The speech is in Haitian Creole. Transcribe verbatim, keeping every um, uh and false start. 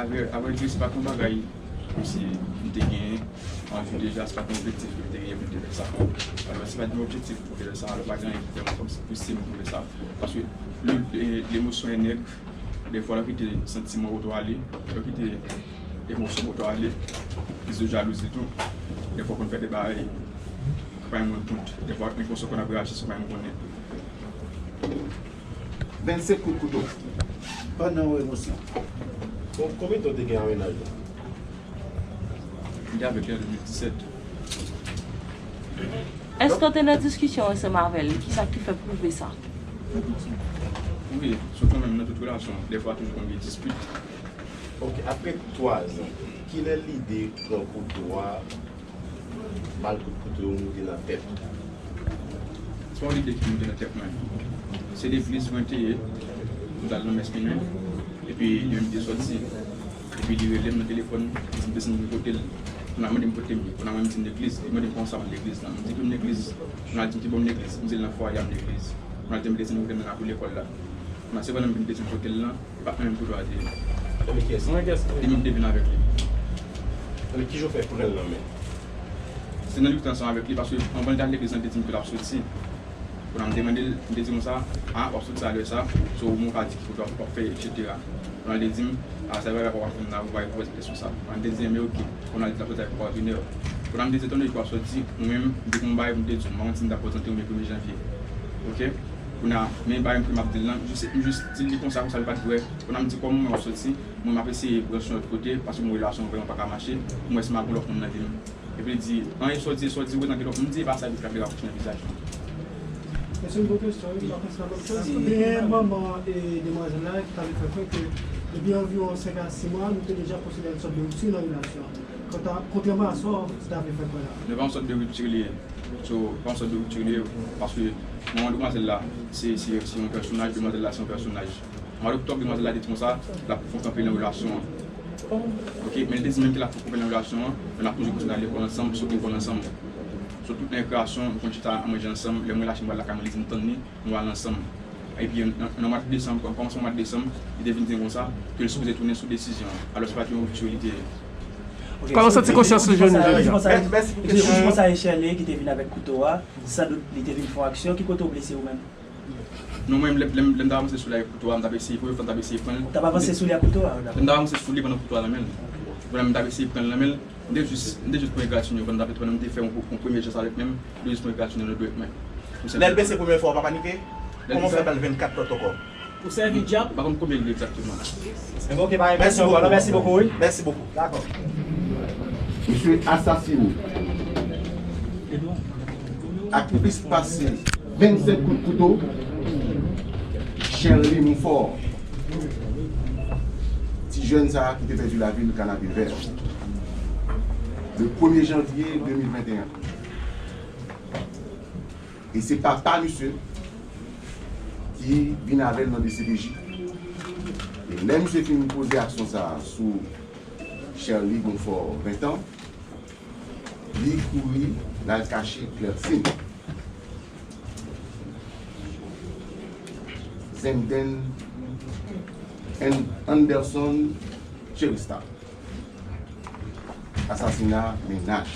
Avrèdi, se pa t yon bagay kòmsi m te gen anvi deja, se pa t yon objektif ke m te genyen pou m te fè sa. Alò, se pa t yon objektif pou m te fè sa, alò, pa gen anyen ki fè mwen kòmsi pouse m pou m fè sa. Paske le, le, lemosyon e nèg, dèfwa, lè w kite santiman w ale, lè w kite emosyon w ale, kriz de jalouzi tou, dèfwa w konn fè de bagay ki pa yon moun kont. Dèfwa, men konsa w konn ap reyaji san w pa menm konnen. Vennsenk kout kouto. Pandan w emosyon. Bon, konbyen tan w te gen an mennaj ou? M te avèk li an de mil disèt. Èske w te nan diskisyon ansanm avè l? Kisa ki fè pwouve sa? Wi, sitou menm nan tout relasyon, dèfwa toujou konn gen dispit. Ok, apre twa zan, kilè lide pran kouto a, bal kout kouto yo moute nan tèt ou? Se pa yon lide ki moute nan tèt mwen. Se legliz mwen te ye, m t al nan mès minuit, epi li menm te sòti, epi li rele m nan telefòn, li di m desann vin kote l. Kounye a mande m kote m ye, kounye a mwen m di m legliz, li mande m kòman sa m legliz lan. M di ke m legliz, kounye a li di m ki bò m legliz, m di l nan fwaye a m legliz. Kounye a li di m desann vin kote m nan pou lekòl la. Kounye a se pandan m vin desann kote l lan, e pa t nan menm kouto a te ye. Nan men kiyès? Li menm te vin avèk li. Nan men ki jan w fè pran l nan men? Se nan lite ansanm avèk li, paske anvan l te al legliz lan, li te di m ke l ap soti. Kounye a m te mande l, m te di konsa, a, w ap soti alè sa, so, ou menm w ka di ki kote w ap fè, etsetera. Kounye a l te di m, a, sa pa rapò ak fanm nan, ou pa repoze kesyon sa. Kounye a m te di, enben, oke. Kounye a l di l ap soti avèk yon patnè. Kounye a m te di, etan done ke w ap soti, mwen menm, m te gen yon bagay pou m te di w, m pa konn si m t ap prezante w, men premye janvye. Oke? Kounye a, men bagay m ke m ap di l lan, m jis, m jis di l li konsa, konsa, li pa t vre. Kounye a m di, kòm mwen w ap soti, mwen m ap eseye branche yon lòt kote, paske mwen relasyon an vrèman pa ka mache, pou m wè si m ap gen lòt moun nan vi m. Epi li di, an, e sa w di, e sa w di, ou nan gen lòt moun di, e pa sa, epi frape rapwoche nan vizaj mwen. Mesye, m gon kesyon, wi, m pa konn si se la menm choz. Ebyen, manman e demwazèl la ki t ap fè kwè ke depi anviwon senk a sis mwa, nou te deja pwosede a yon sòt de ripti nan relasyon an. Kontrèman a sa w t ap fè kwè la. Men pa yon sòt de ripti li ye. So, pa yon sòt de ripti li ye, paske manman demwazèl la, se, se, se yon pèsonaj, demwazèl la, se yon pèsonaj. Mwa oktòb, demwazèl la te di konsa, l ap fè kanpe nan relasyon an. Ok, men li te di menm ke l ap fè kanpe nan relasyon an, men n ap toujou kontinye al lekòl ansanm, sot lekòl ansanm. Sot tout nan rekreasyon, nou konn chita an manje ansanm, lè mwen lache m pral lakay mwen, li di m tann li, nou al ansanm. Epi nan, nan mwa desanm, kòm, kòmansman mwa desanm, li te vin di m konsa, ke l sipoze tounen sou desizyon an. Alò, se pa t yon ripti li te ye. Kòman w santi konsyans ou jodi a? Mèsi pou kesyon an. Eskize m, ou di konsa e Sherley ki te vin avèk kouto a, sandout li te vin fè yon aksyon, ki kote w blese ou menm? Non, mwen, lè, lè, lè m t ap avanse sou li ak kouto a, m t ap eseye, premye fwa m t ap eseye pran l. Ou t ap avanse sou li ak kouto a? Lè m t ap avanse sou li pandan kouto a nan men l. Pandan m t ap eseye pran l nan men l, m te jis, m te jis pran egratignan pandan m t ap, pandan m te fè yon, yon premye jès avèk men m, m te jis pran egratignan nan dwèt mwen. Lè l blese premye fwa, ou pa panike? Kòman w fè ba l vennkat lòt ankò? Ou sèvi dyab? M pa konn konbyen li egzakteman. Enben, ok, pa gen kesyon ankò, non, mèsi bokou, wi. Mèsi bokou. Dakò. Misye asasine ak plis pase vennsenk kout kouto Sherley Monfort, ti jèn sa a ki te pèdi lavi l Kanapevè, le premye janvye de mil venteyen. E se papa misye ki vin avè l nan D C P J. E lè misye fin poze aksyon sa a sou Sherley Monfort, ventan, li kouri, l al kache Clercine Zenden An-, Anderson Cherista. Asasina mennaj.